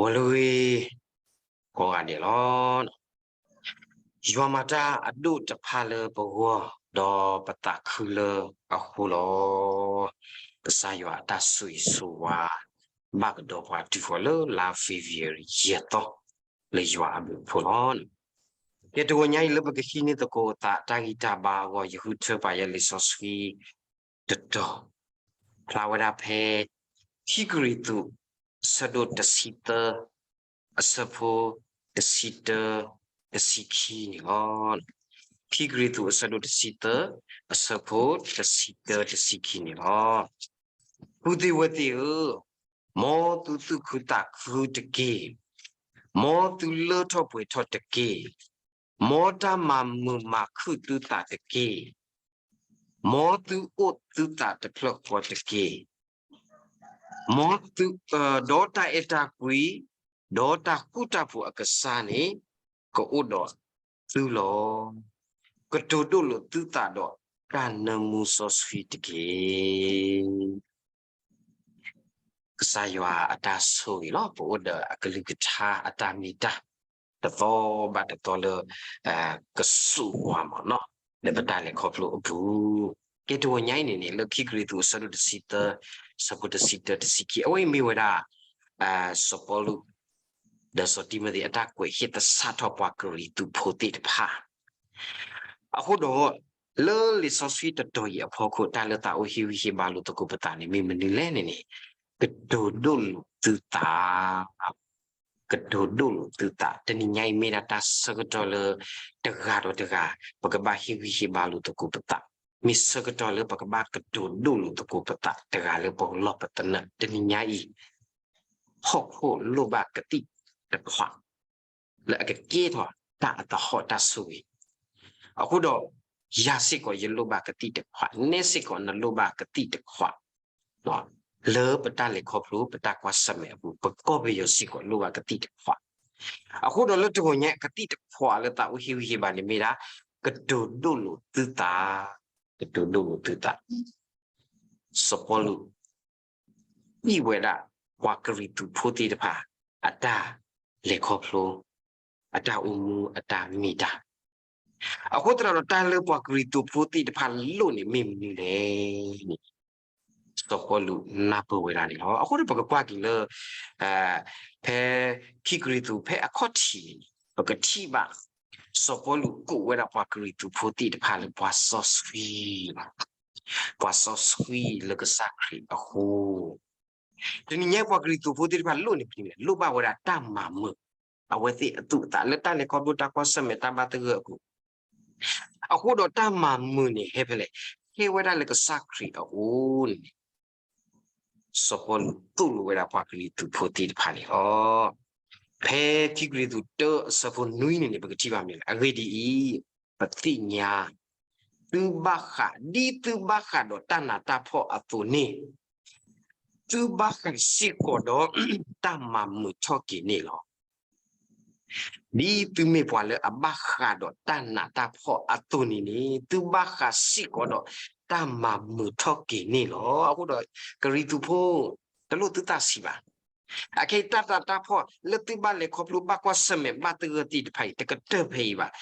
ဂီၤလၢအဂ့ၤ ကိးဂၤဒဲးလီၤ. ယွၤမၤတၢ်အဒိၣ်တဖၣ်လၢပဂီၢ်, ဒီးပသးခုလၢအဃိလီၤ. ကစၢ်ယွၤအတၢ်ဆိၣ်ဂ့ၤဆိၣ်ဝါ ဘၣ်ကဒီးပှၤတုၤဃီၤလၢလါ February ယဲၢ်သီ လၢယွၤအဘျုးအဖှိၣ်လီၤ. ကဲတဂီၤညါအံၤလၢပကဟံးန့ၢ်သကိးသးတၢ်ဂံၢ်တၢ်ဘါအဂီၢ် ယဃုထၢပာ်ယဲလံာ်စီဆှံ တတီၤ ဖျါဝဲဒၣ်ဖဲ ခံကရံၣ်သူး အဆၢဒိၣ်တဆံသၢ အဆၢဖိ တဆံတၢ တဆံခံန့ၣ်လီၤ. ခံကရံၣ်သူး အဆၢဒိၣ်တဆံသၢ အဆၢဖိ တဆံတၢ တဆံခံန့ၣ်လီၤ. ပုၢ်သ့ၣ်ဝဲၢ်သ့ၣ်ဧၢ, မ်သုသူၣ်ခုသးခုတက့ၢ်. မ်သုလၢထီၣ်ပှဲၤထီၣ်တက့ၢ်. မ်တၢ်မၤမုာ်မၤခုၣ်သုသးတက့ၢ်. မ်သုအိၣ်သုသးတဖျၢၣ်ဃီတက့ၢ်. မ်သု, ဒီးတၢ်အဲၣ်တၢ်ကွံ, ဒီးတၢ်ဃူတၢ်ဖိးအကစၢ်န့ၣ် ကအိၣ်ဒီးသုလီၤ. ကတိၤဒိၣ်လိာ်သုသးဒီးတၢ်နၢမူစီဆှံတက့ၢ်. ကစၢ်ယွၤအတၢ်ဆိၣ်ဂ့ၤလီၤ. ပအိၣ်ဒီးအကလုၢ်ကထါအတၢ်မ့ၢ်တၢ် တသီဘၣ်တသီလၢ ကစူးဝါမးနီၤ လၢပတၢ်လဲၤခီဖျိအပူၤ. ကဲတဂီၤညါအံၤန့ၣ်န့ၣ် လၢခံကရံၣ်သူး အဆၢဒိၣ်တဆံသၢ အဆၢဖိတဆံတၢ တဆံခံ အဝဲအံၤမ့ၢ်ဝဲဒၣ် စီၤပီလူး ဒီးစီၤတံၤမသ့း အတၢ်ကွဲးဟ့ၣ်သဆၣ်ထီၣ်ပှၤကရံၣ်သူးဖိသ့ၣ်တဖၣ် အဃိဒီး လၢလံာ်စီဆှံတတီၤအံၤအဖီခိၣ် တၢ်လၢသးအိၣ်ဟ့ၣ်ဂံၢ်ဟ့ၣ်ဘါလိာ်သကိးပသးန့ၣ် မ့ၢ်မနုၤလဲၣ်န့ၣ်န့ၣ် ကတိၤဒိၣ်လိာ်သုသး, ကတိၤဒိၣ်လိာ်သုသး. တနံၤညါအံၤမ့ၢ်ဒၣ်တၢ်ဆၢကတီၢ်လၢ တဂၤဒီးတဂၤ ပကဘၣ်ဟ့ၣ်ဂံၢ်ဟ့ၣ်ဘါလိာ်သကိးပသး, မ့ၢ်ဆၢကတီၢ်လၢပကဘၣ်ကတိၤဒိၣ်လိာ်သကိးပသး တဂၤလၢပလီၢ်ပသနၢၣ်. တနံၤညါအံၤ ဟီၣ်ခိၣ်လိၣ်ဘၣ်ကသံၣ်တခွး လၢအကကဲထီၣ်တၢ်အသဟီၣ်တၢ်ဆိၣ်ဂ့ၤ, အဃိဒီး ယၤစ့ၢ်ကီးယလိၣ်ဘၣ်ကသံၣ်တခွး, နဲစ့ၢ်ကီးနလိၣ်ဘၣ်ကသံၣ်တခွး လၢပတၢ်လဲၤခီဖျိ ပတၢ်ကွၢ်ဆၢၣ်မဲာ်အပူၤ, ပကီၢ်ပယီၤစ့ၢ်ကီးလိၣ်ဘၣ်ကသံၣ်တခွး. အဃိဒီးလၢတဂီၤညါ ကသံၣ်တခွးလၢသးအိၣ်ဟ့ၣ်ဂံၢ်ဟ့ၣ်ဘါန့ၣ် မ့ၢ်ဒၣ် ကတိၤဒိၣ်လိာ်သုသး, ကတိၤဒိၣ်လိာ်သုသး. စီၤပီလူး ဟ့ၣ်ဝဲဒၣ် ပှၤကရံၣ်သူးဖိသ့ၣ်တဖၣ် အတၢ်လဲၤခီဖျိ, အတၢ်အိၣ်မူ အတၢ်မ့ၢ်တၢ်. အဃိသတးဒီး တၢ်လၢပှၤကရံၣ်သူးဖိသ့ၣ်တဖၣ်လိၣ်န့ၣ် မ့ၢ်မနုၤလဲၣ်န့ၣ် စီၤပီလူးနၢ်ပၢၢ်ဝဲဒၣ်န့ၣ်လီၤ. အဃိဒီးပကကွၢ်က့ၤလၢ ဖဲခံကရံၣ်သူး ဖဲအခီၣ်ထံးန့ၣ် ပကထံၣ်ဘၣ် စီၤပီလူးကိးဝဲဒၣ်ပှၤကရံၣ်သူးဖိသ့ၣ်တဖၣ်လၢပှၤစီဆှံ, ပှၤစီဆှံလၢကစၢ်ခရံာ်အဃိ, တနံၤညါပှၤကရံၣ်သူးဖိသ့ၣ်တဖၣ်လိၣ်န့ၣ် ပနံၤ လိၣ်ဘၣ်ဝဲဒၣ်တၢ်မၤမုာ် အဝဲသ့ၣ်အသူၣ်အသး လၢတၢ်လဲၤခီဖျိ တၢ်ကွၢ်ဆၢၣ်မဲာ် တၢ်ဘၣ်သဂၢၢ်အပူၤ. အဃိဒီးတၢ်မၤမုာ်န့ၣ် ဟဲဖဲလဲၣ်, ဟဲဝဲဒၣ်လၢကစၢ်ခရံာ်အအိၣ်န့ၣ် စီၤပီလူးသိၣ်လိဝဲဒၣ်ပှၤကရံၣ်သူးဖိသ့ၣ်တဖၣ်န့ၣ်လီၤ. ဖဲခံကရံၣ်သူး တၢ အဆၢဖိနွံန့ၣ်န့ၣ် ပကထံၣ်ဘၣ်မနုၤလဲၣ်, အဂ့ၢ်ဒ်အံၤ, ပသ့ၣ်ညါ သုဘၣ်ဃး ဒ်သုဘၣ်ဃးဒီးတၢ်နးတၢ်ဖှီၣ်အသိးန့ၣ် သုဘၣ်ဃးစ့ၢ်ကီးဒီး တၢ်မၤမုာ်ထီၣ်က့ၤန့ၣ်လီၤ. ဒ်သုမ့ၢ်ပှၤလၢအဘၣ်ဃးဒီးတၢ်နးတၢ်ဖှီၣ်အသိးန့ၣ်န့ၣ် သုဘၣ်ဃးစ့ၢ်ကီးဒီး တၢ်မၤမုာ်ထီၣ်က့ၤန့ၣ်လီၤ. အဃိဒီး ကရံၣ်သူးဖိ တလိၣ်သုသးဆံးဘၣ်. အခဲအံၤ တၢ်နးတၢ်ဖှီၣ်လၢသုဘၣ်လဲၤခီဖျိ ဘၣ်ကွၢ်ဆၢၣ်မဲာ် ဘၣ်သဂၢၢ်သ့ၣ်တဖၣ်အံၤ တကတၢၢ်ဖဲအံၤဘၣ်.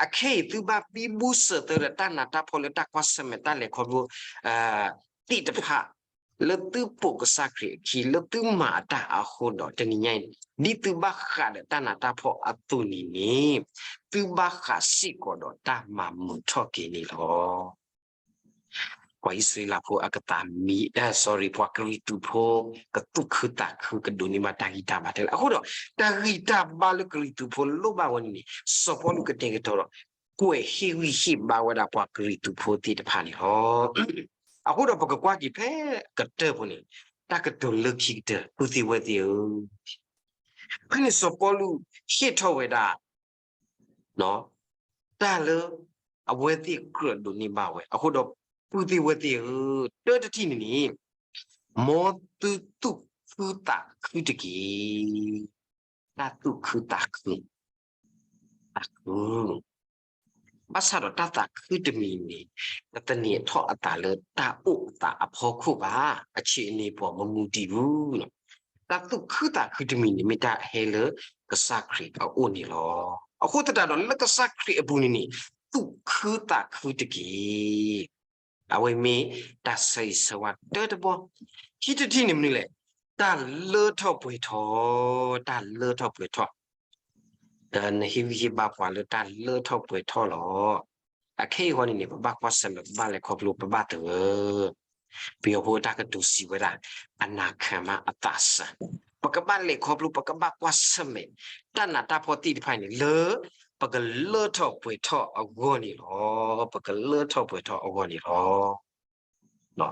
အခဲအံၤ သုဘၣ်သံဘူးစၢၤသၢဒီး တၢ်နးတၢ်ဖှီၣ်လၢတၢ်ကွၢ်ဆၢၣ်မဲာ် တၢ်လဲၤခီဖျိ သ့ၣ်တဖၣ် လၢသုပိာ်ကစၢ်ခရံာ်အခံ လၢသုမၤအတၢ်အဃိဒီး တနံၤညါအံၤ ဒ်သုဘၣ်ဃးဒီးတၢ်နးတၢ်ဖှီၣ်အသိးန့ၣ်န့ၣ် သုဘၣ်ဃးစ့ၢ်ကီးဒီးတၢ်မၤမုာ်ထီၣ်က့ၤန့ၣ်လီၤ. ပှၤအံၣ်စရ့လးဖိအကသးမံ, အဲ, sorry, ပှၤကရံၣ်သူးဖိ ကသူၣ်ခုသးခု ကဒိးန့ၢ်ဘၣ်တၢ်ဂံၢ်တၢ်ဘါထဲလဲၣ်. အဃိဒီး တၢ်ဂံၢ်တၢ်ဘါလၢကရံၣ်သူးဖိလိၣ်ဘၣ်ဝဲန့ၣ်န့ၣ် စီၤပီလူးကတဲာ်ကတီၤဒီး ကွဲးဟ့ၣ်ဂံၢ်ဟ့ၣ်ဘါဝဲဒၣ်ပှၤကရံၣ်သူးဖိသ့ၣ်တဖၣ်န့ၣ်လီၤ. အဃိဒီးပကကွၢ်က့ၤဖဲကတၢၢ်ဖိန့ၣ် တၢ်ကတိၤလၢခံကတၢၢ် ပုၢ်သ့ၣ်ဝဲၢ်သ့ၣ်ဧၢ, ဖဲန့ၣ်စီၤပီလူးဟ့ၣ်ထီၣ်ဝဲဒၣ် တၢ်လၢအဝဲသ့ၣ်ကြၢးဒိးန့ၢ်ဘၣ်ဝဲ. အဃိဒီး ပုၢ်သ့ၣ်ဝဲၢ်သ့ၣ်ဧၢ, တၢ်တထံၣ်န့ၣ်န့ၣ် မ်သုသူၣ်ခုသးခုတက့ၢ်. တၢ်သူၣ်ခုသးခု, သးခု ဘၣ်ဆၣ်ဒီးတၢ်သးခုတမံၤန့ၣ် တသန့ၤထီၣ်အသးလၢတၢ်အိၣ်အသးအဖီခိၣ်ဘၣ်, အဆ့အန့ၣ်ပှၤမမူတံၢ်ဘူးလီၤ. တၢ်သူၣ်ခုသးခုတမံၤန့ၣ် မ့ၢ်တၢ်ဟဲလၢကစၢ်ခရံာ်အအိၣ်န့ၣ်လီၤ. အဃိသတးဒီး လၢကစၢ်ခရံာ်အပူၤန့ၣ်န့ၣ် သူၣ်ခုသးခုတက့ၢ်. အဝဲမ့ၢ်တၢ်ဆၢဂ့ၤဆၢဝါတၢတဘီ. ခံထံၣ်တထံၣ်န့ၣ်မနုၤလဲၣ်, တၢ်လၢထီၣ်ပှဲၤထီၣ်, တၢ်လၢထီၣ်ပှဲၤထီၣ် ဒီးနဟ့ၣ်ဂံၢ်ဟ့ၣ်ဘါပှၤလၢတၢ်လၢထီၣ်ပှဲၤထီၣ်လီၤ. အခဲအံၤအဂီၢ်န့ၣ်န့ၣ် ပဘၣ်ကွၢ်ဆၢၣ်မဲာ် ပဘၣ်လဲၤခီဖျိ ပဘၣ်သဂၢၢ်. ပယီၤဖိအတၢ်ကတိၤစံးဝဲဒၣ် အနၢ်ခၢၣ်မးအသးစၢ်, ပကဘၣ်လဲၤခီဖျိ ပကဘၣ်ကွၢ်ဆၢၣ်မဲာ် တၢ်နးတၢ်ဖှီၣ်သ့ၣ်တဖၣ်န့ၣ် လၢပကလၢထီၣ်ပှဲၤထီၣ်အဂီၢ်န့ၣ်လီၤ. ပကလၢထီၣ်ပှဲၤထီၣ်အဂီၢ်န့ၣ်လီၤ.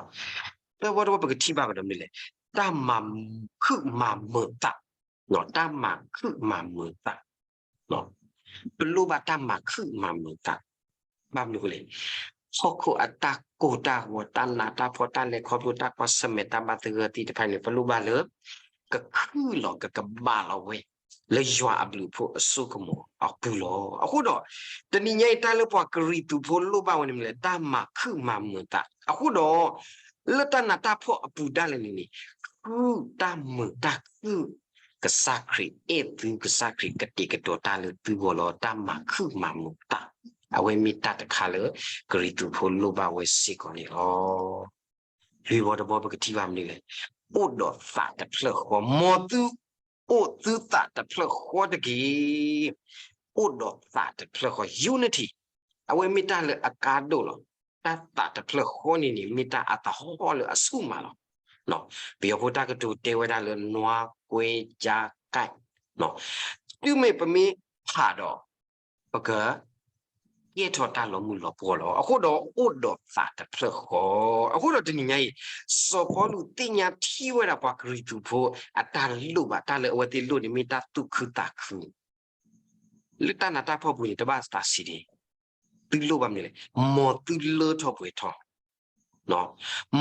တၢ်ဝဲတဝဲပကထံၣ်ဘၣ်ကဒီးမနုၤလဲၣ်, တၢ်မၤခုၣ်မၤမုာ်သး, တၢ်မၤခုၣ်မၤမုာ်သး. ပလိၣ်ဘၣ်တၢ်မၤခုၣ်မၤမုာ်သး. ဘၣ်မနုၤအဃိလဲၣ်, ဟီၣ်ခိၣ်အတၢ်ကိၢ်တၢ်ဂီၤ တၢ်နးတၢ်ဖှီၣ် တၢ်လဲၤခီဖျိ တၢ်ကွၢ်ဆၢၣ်မဲာ် တၢ်ဘၣ်သဂၢၢ်သ့ၣ်တဖၣ်န့ၣ် ပလိၣ်ဘၣ်လၢ ကခုၣ်လီၤ ကကဘၣ်လီၤဝဲ လၢယွၤအဘျုးအဖှိၣ်အစိကမီၤအပူၤလီၤ. အဃိဒီး တနံၤညါအံၤ တၢ်လၢပှၤကရံၣ်သူးဖိလိၣ်ဘၣ်ဝဲန့ၣ်မနုၤလဲၣ်, တၢ်မၤခုၣ်မၤမုာ်သး. အဃိဒီး လၢတၢ်နးတၢ်ဖှီၣ်အပူၤဒၣ်လဲာ်န့ၣ်န့ၣ် ခုၣ်တၢ်မုာ်တၢ်ခုၣ်, ကစၢ်ခရံာ်အဲၣ်သု ကစၢ်ခရံာ်ကတဲာ်ကတီၤတၢ်လၢသုဂီၢ်လီၤ. တၢ်မၤခုၣ်မၤမုာ်သး အဝဲမ့ၢ်တၢ်တခါလၢ ကရံၣ်သူးဖိလိၣ်ဘၣ်ဝဲစ့ၢ်ကီးန့ၣ်လီၤ. လွံၢ်ဘီတဘီပကထံၣ်ဘၣ်မနုၤလဲၣ်, အိၣ်ဒီးသးတဖျၢၣ်ဃီ, မ်သုအိၣ်သုသးတဖျၢၣ်ဃီတက့ၢ်. အိၣ်ဒီးသးတဖျၢၣ်ဃီ unity, အဝဲမ့ၢ်တၢ်လၢအကါဒိၣ်လီၤ. တၢ်သးတဖျၢၣ်ဃီန့ၣ်န့ၣ် မ့ၢ်တၢ်အသဟီၣ်လၢအဆူၣ်မးလီၤ. ပယီၤဖိတၢ်ကတိၤတဲဝဲဒၣ်လၢ နွါကွဲကၠါကဲး, တုၤမ့ၢ်ပမ့ၢ်ဖးဒီး ပက ကဲထီၣ်တၢ်လီၤမုၢ်လီၤပှီၢ်လီၤ. အဃိဒီးအိၣ်ဒီးသးတဖျၢၣ်ဃီ. အဃိဒီးတနံၤညါအံၤ စီၤပီလူးသ့ၣ်ညါထံၣ်ဝဲဒၣ်ပှၤကရံၣ်သူးဖိ အတၢ်လိၣ်ဘၣ်, တၢ်လၢအဝဲသ့ၣ်လိၣ်န့ၣ် မ့ၢ်တၢ်သူၣ်ခုသးခု လၢတၢ်နးတၢ်ဖှီၣ်ပူၤန့ၣ် တဘၣ်သးဆံးဒံး, သုလိၣ်ဘၣ်မနုၤလဲၣ်, မ်သုလၢထီၣ်ပှဲၤထီၣ်,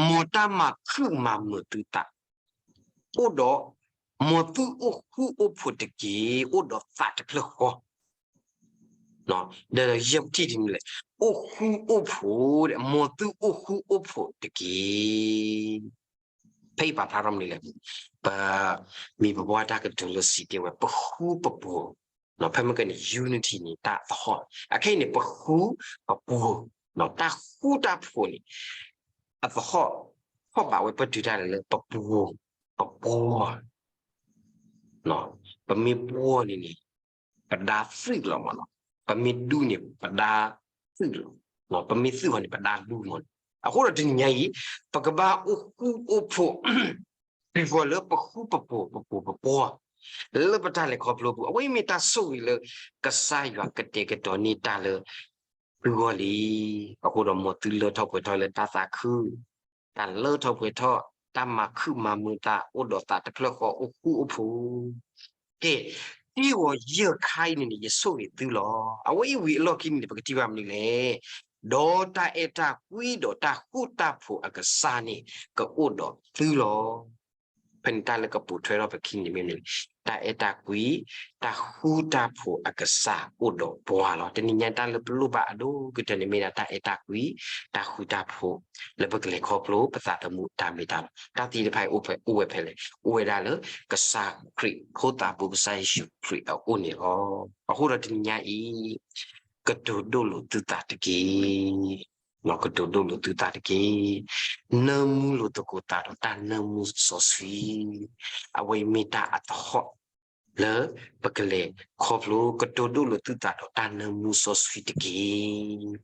မ်တၢ်မၤခုၣ်မၤမုာ်သုသး, အိၣ်ဒီး မ်သုအိၣ်ဃူအိၣ်ဖိးတက့ၢ်, အိၣ်ဒီးသးတဖျၢၣ်ဃီ. ဒီးယဲၢ်ထံၣ်တမံၤလဲၣ်, အိၣ်ဃူအိၣ်ဖိး, မ်သုအိၣ်ဃူအိၣ်ဖိးတက့ၢ်. ဖဲအံၤပာ်ဖျါထီၣ်မနုၤလဲၣ်, ပ မံၤပဘီတၢ်ကတိၤလၢစံးတဲဝဲ ပဃူပဖိး, ဖဲမ့ၢ်ကဲန့ၣ် unity န့ၣ် တၢ်သဟီၣ်, အခဲအံၤန့ၣ် ပဃူပဖိး, တၢ်ဃူတၢ်ဖိးန့ၣ် အသဟီၣ် ထီၣ်ဘးဝဲပတုၤဒၣ်လဲာ်လၢပပှီၤ, ပပှီၤ, ပမ့ၢ်ပှီၤန့ၣ်န့ၣ် ပဒါသုးလီၤမးနီၤ, ပမ့ၢ်ဒူန့ၣ် ပဒါသုးလီၤ, ပမ့ၢ်သုးဃီန့ၣ် ပဒါဒူမးနီၤ. အဃိဒီးတနံၤညါအံၤ ပကဘၣ်အိၣ်ဃူအိၣ်ဖိး စ့ၢ်ကီးလၢပဃူပဖိး ပပှီၤ လၢပတၢ်လဲၤခီဖျိပူၤ, အဝဲအံၤမ့ၢ်တၢ်ဆိၣ်ဂ့ၤလၢ ကစၢ်ယွၤကတဲာ်ကတီၤန့ၢ်တၢ်လၢ သုဂီၢ်လံ. အဃိဒီးမ်သုလၢထီၣ်ပှဲၤထီၣ်လၢတၢ်သးခု, တၢ်လၢထီၣ်ပှဲၤထီၣ်, တၢ်မၤခုၣ်မၤမုာ်သး, အိၣ်ဒီးသးတဖျၢၣ်ဃီ, အိၣ်ဃူအိၣ်ဖိး. ကဲ, တံၢ်ဂီၤယဲၢ်ခါအံၤန့ၣ်န့ၣ် ယဆိၣ်ဂ့ၤသုလီၤ. အဝဲအံၤဝံၤအလီၢ်ခံန့ၣ်န့ၣ် ပကထံၣ်ဘၣ်မနုၤလဲၣ်, ဒီးတၢ်အဲၣ်တၢ်ကွံဒီးတၢ်ဃူတၢ်ဖိးအကစၢ်န့ၣ် ကအိၣ်ဒီးသုလီၤ. ဖဲန့ၣ်တၢ်လၢကပိာ်ထွဲထီၣ်ပခံန့ၣ်မ့ၢ်မနုၤလဲၣ်, တၢ်အဲၣ်တၢ်ကွံ, တၢ်ဃူတၢ်ဖိးအကစၢ်အိၣ်ဒီးပှၤလီၤ. တနံၤညါတၢ်လၢပလိၣ်ဘၣ်အဒိၣ်ကတၢၢ်န့ၣ်မ့ၢ်ဒၣ်တၢ်အဲၣ်တၢ်ကွံ, တၢ်ဃူတၢ်ဖိး, လၢပကလဲၤခီဖျိပသးသမူတၢ်မ့ၢ်တၢ်တီ, တၢ်သ့ၣ်တဖၣ်အံၤအိၣ်ဖဲလဲၣ်, အိၣ်ဝဲဒၣ်လၢ ကစၢ်ခရံာ်ဖိသးဘိ ကစၢ်ယ့ၣ်ၡူးခရံာ်အအိၣ်န့ၣ်လီၤ. အဃိဒီးတနံၤညါအံၤ ကတိၤဒိၣ်လိာ်သုသးတက့ၢ်. ကတိၤဒိၣ်လိာ်သုသးတက့ၢ်. နၢမူလိာ်သကိးသးဒီးတၢ်နၢမူစီဆှံ, အဝဲအံၤမ့ၢ်တၢ်အသဟီၣ် လၢပကလဲၤခီဖျိ ကတိၤဒိၣ်လိာ်သုသးဒီးတၢ်နၢမူစီဆှံတက့ၢ်.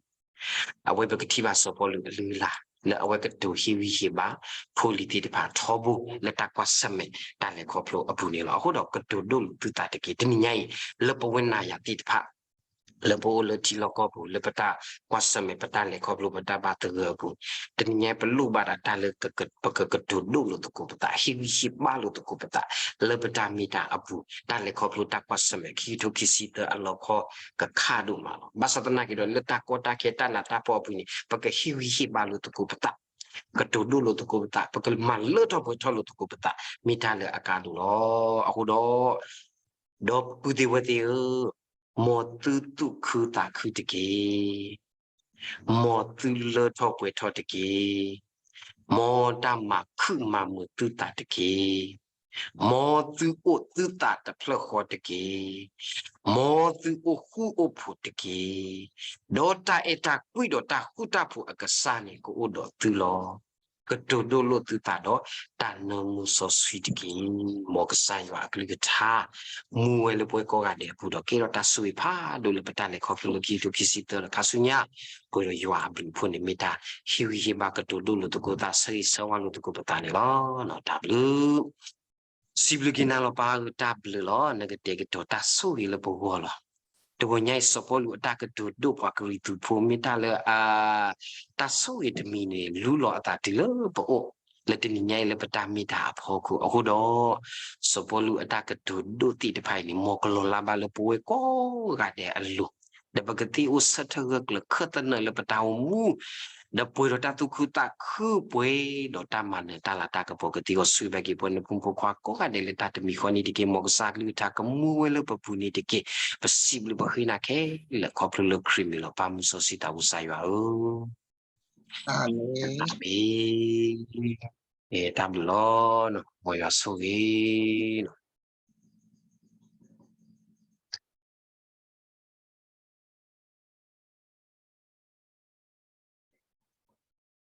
အဝဲပကထံၣ်ဘၣ်စီၤပီလူးအလုၢ်အလၢ် လၢအဝဲကတိၤဟ့ၣ်ဂံၢ်ဟ့ၣ်ဘါ ဖိလံၤသ့ၣ်တဖၣ်ထီဘိ လၢတၢ်ကွၢ်ဆၢၣ်မဲာ်တၢ်လဲၤခီဖျိအပူၤန့ၣ်လီၤ. အဃိဒီးကတိၤဒိၣ်လိာ်သုသးတက့ၢ်. တနံၤညါအံၤ လၢပဝဲနၤယၤသ့ၣ်တဖၣ် လၢပအိၣ်လၢထံလီၢ်ကီၢ်ပူၤ လၢပတၢ်ကွၢ်ဆၢၣ်မဲာ် ပတၢ်လဲၤခီဖျိ ပတၢ်ဘၣ်သဂၢၢ်အပူၤ, တနံၤညါပလိၣ်ဘၣ်ဒၣ်တၢ်လၢ ပကကတိၤဒိၣ်လိာ်သကိးပသး, ဟ့ၣ်ဂံၢ်ဟ့ၣ်ဘါလိာ်သကိးပသး လၢပတၢ်မ့ၢ်တၢ်အပူၤ, တၢ်လဲၤခီဖျိတၢ်ကွၢ်ဆၢၣ်မဲာ် ခံကထိခံဆံသၢအလီခီ ကခါဒိၣ်မးလီၤ. ဘၣ်ဆၣ်သနာ်က့ဒီး လၢတၢ်ကီတၢ်ခဲတၢ်နးတၢ်ဖှီၣ်အပူၤန့ၣ် ပကဟ့ၣ်ဂံၢ်ဟ့ၣ်ဘါလိာ်သကိးပသး, ကတိၤဒိၣ်လိာ်သကိးပသး, ပကမၤလၢထီၣ်ပှဲၤထီၣ်လိာ်သကိးပသး မ့ၢ်တၢ်လၢအကါဒိၣ်လီၤ. အဃိဒီး ဒီပုၢ်သ့ၣ်ဝဲၢ်သ့ၣ်ဧၢ, မ်သုသူၣ်ခုသးခုတက့ၢ်. မ်သုလၢထီၣ်ပှဲၤထီၣ်တက့ၢ်. မ်တၢ်မၤခုၣ်မၤမုာ်သုသးတက့ၢ်. မ်သုအိၣ်သုသးတဖျၢၣ်ဃီတက့ၢ်. မ်သုအိၣ်ဃူအိၣ်ဖိးတက့ၢ်. ဒီးတၢ်အဲၣ်တၢ်ကွံဒီးတၢ်ဃူတၢ်ဖိးအကစၢ်န့ၣ် ကအိၣ်ဒီးသုလီၤ. ကတိၤဒိၣ်လိာ်သုသးဒီးတၢ်နၢမူစီဆှံတက့ၢ်. မ်ကစၢ်ယွၤအကလုၢ်ကထါ မူဝဲလၢပဝဲကိးဂၤဒဲးအပူၤဒီး ကဲထီၣ်တၢ်ဆိၣ်ဂ့ၤဖးဒိၣ်လၢပတၢ်လဲၤခီဖျိလၢခံကထိခံဆံသၢဒီးခါဆူညါ, ပှဲၤဒီးယွၤအဘျုးအဖှိၣ်န့ၣ် မ့ၢ်တၢ်ဟ့ၣ်ဂံၢ်ဟ့ၣ်ဘါကတိၤဒိၣ်လိာ်သကိးသး ဆၢဂ့ၤဆၢဝါလိာ်သကိးပသးန့ၣ်လီၤ. တၢ်ဘျုး စံးဘျုးက့ၤနၤလီၤ ပၢ်ဧၢ, တၢ်ဘျုးလီၤ. နကတဲာ်ကတီၤတၢ်ဆိၣ်ဂ့ၤလၢပဂီၢ်လီၤ. တဂီၤညါအံၤ စီၤပီလူးအတၢ်ကတိၤဒိၣ်ပှၤကရံၣ်သူးဖိ မ့ၢ်တၢ်လၢ တၢ်ဆိၣ်ဂ့ၤတမံၤန့ၣ် လူလီၤအသးတုၤလၢပအိၣ် လၢတနံၤညါအံၤလၢပတၢ်မ့ၢ်တၢ်အဖီခိၣ်အဃိဒီး, စီၤပီလူးအတၢ်ကတိၤဒိၣ်သ့ၣ်တဖၣ်အံၤန့ၣ် မ်ကလီၤလၢ်ဘၣ်လၢပဝဲကိးဂၤဒဲးအလိၤ, ဒီးပကသ့အိၣ်ဆၢထၢၣ်ဂၢၢ်ကျၢၤခၢၣ်သနၢၣ်လၢပတၢ်အိၣ်မူ ဒီးပှဲၤဒီးတၢ်သူၣ်ခုသးခု ပှဲၤဒီးတၢ်မၤနၢၤတၢ်လၤတၢ်ကပီၤ ကသ့အီၤ ဆိၣ်ဂ့ၤဘၣ်က့ၤပဝဲနဖိမုၣ်ဖိခွါကိးဂၤဒဲးလၢတၢ်တမံၤဃီန့ၣ်တက့ၢ်. မ်ကစၢ်ကလုၢ်ကထါကမူဝဲလၢပပူၤန့ၣ်တက့ၢ်. ပစံးဘျုးပဃ့နၤခဲလၢာ် ခီဖျိလၢခရံာ်မံၤလီၤ. ပၢ်မုၢ်စီဆှံသးဘိကစၢ်ယွၤဧၢ, အၤမ့ၣ်, တၢ်ဘျုးလီၤ. မ်ယွၤဆိၣ်ဂ့ၤလီၤ.